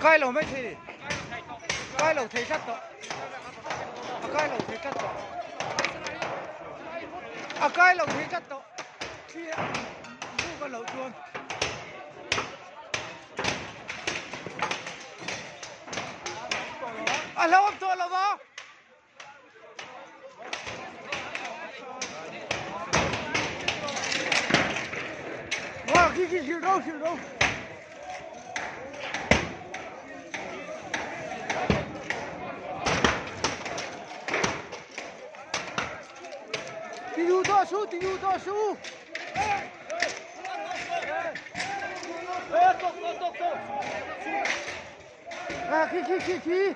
kai lo mai thei kai lo thei tlat tawh a kai lo thei tlat tawh a kai lo thei tlat tawh thli a buk a loh chuan a hlauhawm tawh lo va. Wow, khi khi hrilh ro hrilh ro. Ti du to su, ti du to su. À, khi khi khi khi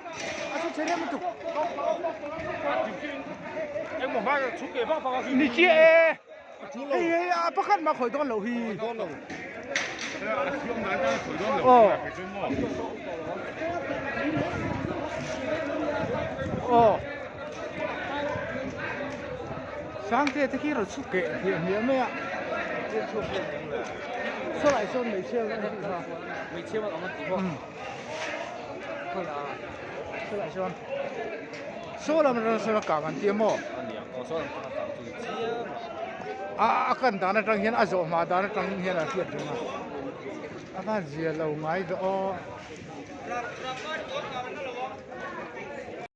a chu chen em tuk ni chi e hei hei a pakhat ma khoi dawn lo hi oh oh sang te te khi ro chu ke hi hi mai a saw lai sawn mai chhiau a ni ha mai chhiau a ang ti maw saw lai sawn saw lam atang sawn a kang an tia maw a a kan dan atang hian a zawh hma dan atang hian a hriat reng a a van zia lo ngai ve aw.